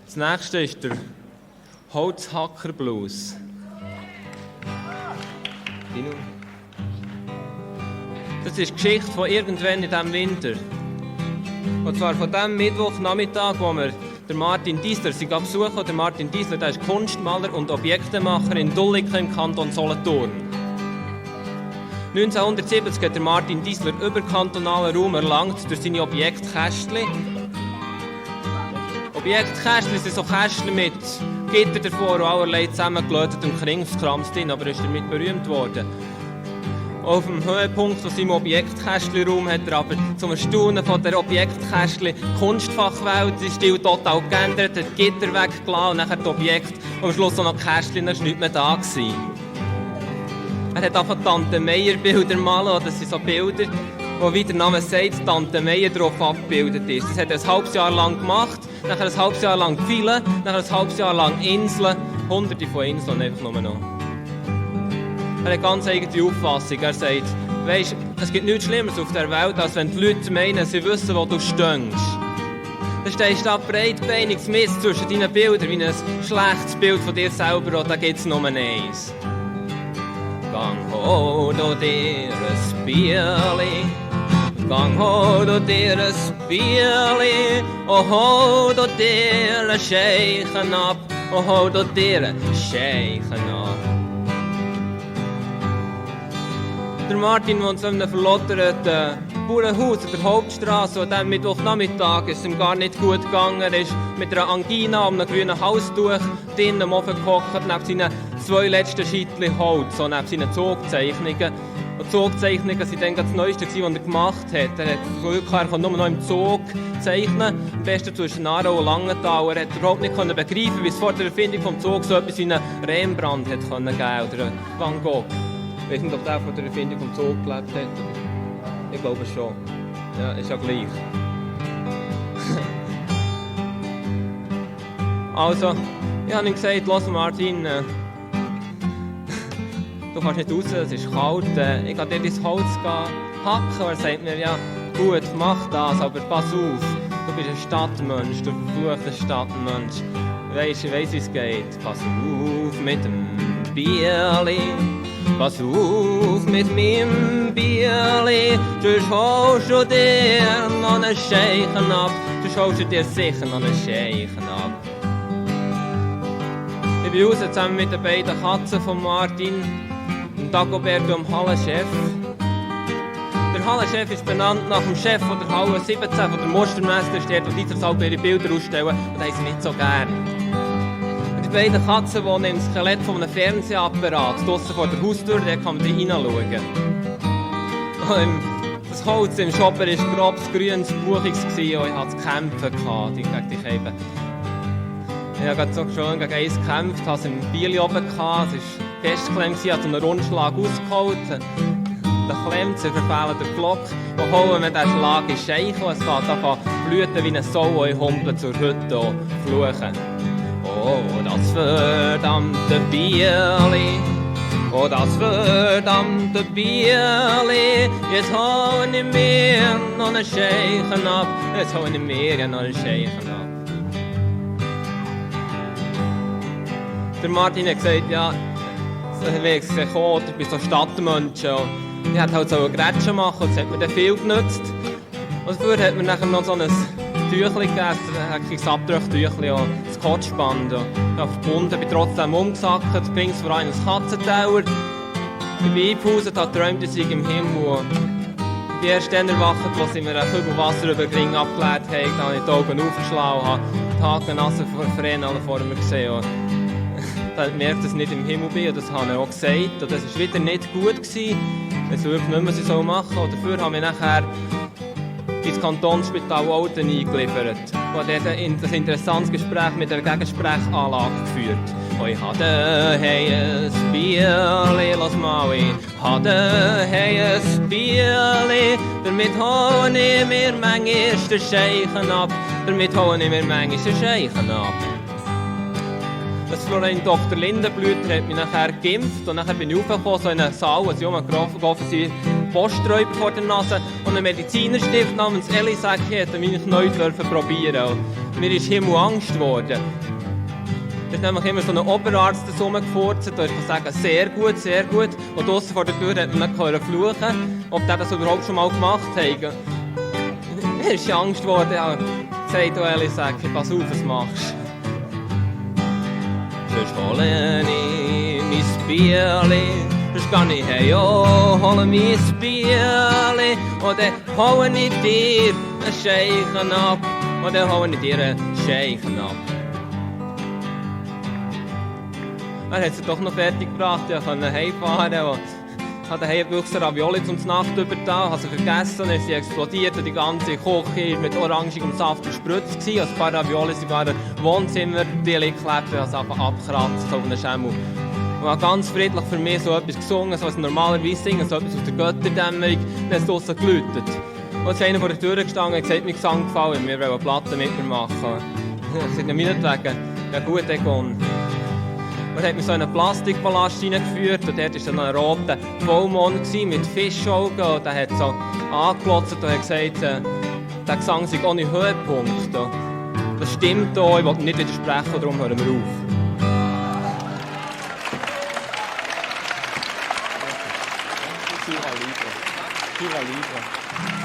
Das nächste ist der Holzhacker-Blues. Das ist die Geschichte von irgendwann in diesem Winter. Und zwar von dem Mittwochnachmittag, wo wir den Martin Diesler besuchen. Der Martin Diesler, der ist Kunstmaler und Objektemacher in Dulliken im Kanton Solothurn. 1970 hat der Martin Diesler überkantonalen Raum erlangt durch seine Objektkästchen. Objektkästchen sind so Kästchen mit Gitter davor und allerlei zusammengelötetem Krimskrams drin, aber er ist damit berühmt worden. Auf dem Höhepunkt von seinem Objektkästchenraum hat er aber zum Erstaunen von der Objektkästchen Kunstfachwelt seinen Stil total geändert, hat die Gitter weggelassen und nachher das Objekt und am Schluss noch Kästchen, dann war nichts mehr da gewesen. Er hat angefangen Tante Meier Bilder malen, das sind so Bilder, wo wie der Name sagt, Tante Meier darauf abgebildet ist. Das hat er ein halbes Jahr lang gemacht, nachher ein halbes Jahr lang Pfeilen, nachher ein halbes Jahr lang Inseln, hunderte von Inseln einfach nur noch. Er hat eine ganz eigene Auffassung. Er sagt, weisst, es gibt nichts Schlimmeres auf der Welt, als wenn die Leute meinen, sie wissen, wo du stehst. Dann stehst du da breitbeinig Mist zwischen deinen Bildern, wie ein schlechtes Bild von dir selber, und da gibt es nur eins. Gang ho, du dir ein Bierli, gang ho, du dir ein Bierli, oh ho, du dir ein Scheichen ab, oh ho, du dir ein Scheichen ab. Der Martin wohnt so in einem verlotterten Bauernhaus in der Hauptstraße, und am Mittwochnachmittag ist es ihm gar nicht gut gegangen. Er ist mit einer Angina um einem grünen Halstuch drinnen am Ofen gehockt, neben seinen 2 letzten Scheitchen Holz, so neben seinen Zugzeichnungen. Und die Zugzeichnungen waren dann das Neueste, was er gemacht hat. Er hat Glück, er konnte nur noch im Zug zeichnen, am besten zwischen Aarau und Langenthal. Er konnte überhaupt nicht begreifen, wie es vor der Erfindung des Zugs so etwas wie einen Rembrandt hat geben oder einen Van Gogh. Ich weiß nicht, ob der von der Erfindung des Zugs gelebt hat. Ich glaube schon. Ja, ist ja gleich. Also, ich habe ihm gesagt, los Martin, du kannst nicht raus, es ist kalt, ich gehe dir dein Holz hacken. Er sagt mir, ja gut, mach das, aber pass auf, du bist ein Stadtmensch, du verfluchter Stadtmensch. Ich weiss, wie es geht. Pass auf mit dem Bierli, pass auf mit meinem Bierli, sonst holst du dir noch einen Scheichen ab, sonst holst du dir sicher noch einen Scheichen ab. Ich bin raus zusammen mit den beiden Katzen von Martin, dem Dagobert und dem Hallenchef. Der Hallenchef ist benannt nach dem Chef von der Halle 17 von der Mustermeister, der dieser Salbe ihre Bilder ausstellen, und das haben sie nicht so gern. Die beiden Katzen wohnen im Skelett von einem Fernsehapparat draussen vor der Haustür, da kann man hineinschauen. Das Holz im Shopper war grobes, grünes, buchiges und ich hatte zu kämpfen gegen die Käfer. Ich habe gerade so schön gegen eins gekämpft, hatte es im Bieli oben gehabt, es war festgeklemmt, ich habe einen Rundschlag ausgeholt. Der klemmt, sie verfehlen den Block, und holen wir diesen Schlag in Scheichen, und es geht an blüten wie ein Sau, und humpeln zur Hütte und fluchen. Oh, das verdammte Bierli, oh, das verdammte Bierli, jetzt hol ich mir noch einen Scheichen ab, jetzt hol ich mir noch einen Scheichen ab. Der Martin hat gesagt, ja, ich bin so Stadtmensch. Ich wollte halt so eine Grätsche machen, und das hat mir dann viel genützt. Und dafür hat mir nachher noch so ein Tüchli gegeben, ein Abdrucktüchli, ein Scotchband. Ich habe verbunden, bin trotzdem umgesackt, bring's vor allem ein Katzentower. Ich bin eingepauset, habe geträumt, ich sei im Himmel. Die erst dann erwacht, als sie mir ein Kübel Wasser über den Ring abgeleert haben, da habe ich die Augen aufgeschlagen und habe die Hakennasse vor mir gesehen. Da hat gemerkt, dass ich nicht im Himmel bin, und das habe ich auch gesagt. Und das war wieder nicht gut gewesen. Ich wusste nicht mehr, was ich machen soll. Dafür habe ich nachher ins Kantonsspital Olten eingeliefert. Und dort ein interessantes Gespräch mit einer Gegensprechanlage geführt. Und ich hatte ein Bierli, lass mal, ich hatte ein Bierli. Damit hole ich mir manchmal den Scheichen ab. Damit hole ich mir manchmal den Scheichen ab. Das Florin Dr. Lindenblüter hat mich nachher geimpft, und nachher bin ich raufgekommen, so in einen Saal, wo sie rumgelaufen sind, Posträuber vor der Nase, und ein Medizinerstift namens Elisaki hat mich neu probieren. mir ist Himmelangst geworden. Da ist nämlich immer so ein Oberarzt herumgefurzt, da ist man sagen, sehr gut, sehr gut. Und draussen vor der Tür hat man dann fluchen, ob die das überhaupt schon mal gemacht haben. Mir ist Angst geworden, ja. Sagt Eli, sag, pass auf, was machst du? Sonst hole ich mein Bierli, sonst kann ich hole mein Bierli. Und dann hole ich dir einen Scheichen ab, und dann hole ich dir einen Scheichen ab. Er hat sie doch noch fertig gebracht, ich konnte heimfahren. Ich hatte daheim wirklich Ravioli zum Nacht übertan, habe sie vergessen, dann ist sie explodiert und die ganze Küche war mit orangigem Saft gespritzt. Ein paar Ravioli sind sogar im Wohnzimmer geklebt, ich habe sie einfach abgekratzt auf einen Schemmel. Und habe ganz friedlich für mich so etwas gesungen, so was normalerweise singen, so etwas aus der Götterdämmerung, dann hat es draussen geläutet. Und ist einer vor der Tür gestanden und gesagt, mein Gesang gefallen, wir wollen eine Platte mit mir machen. Ich sagte, meinetwegen, ja gut, Egon. Und hat mir so einen Plastikballast reingeführt und dort war dann ein roter Vollmond mit Fischaugen und der hat so angeglotzt und hat gesagt, der Gesang sei ohne Höhepunkt. Das stimmt auch, ich wollte nicht widersprechen, darum hören wir auf. Viva Libra.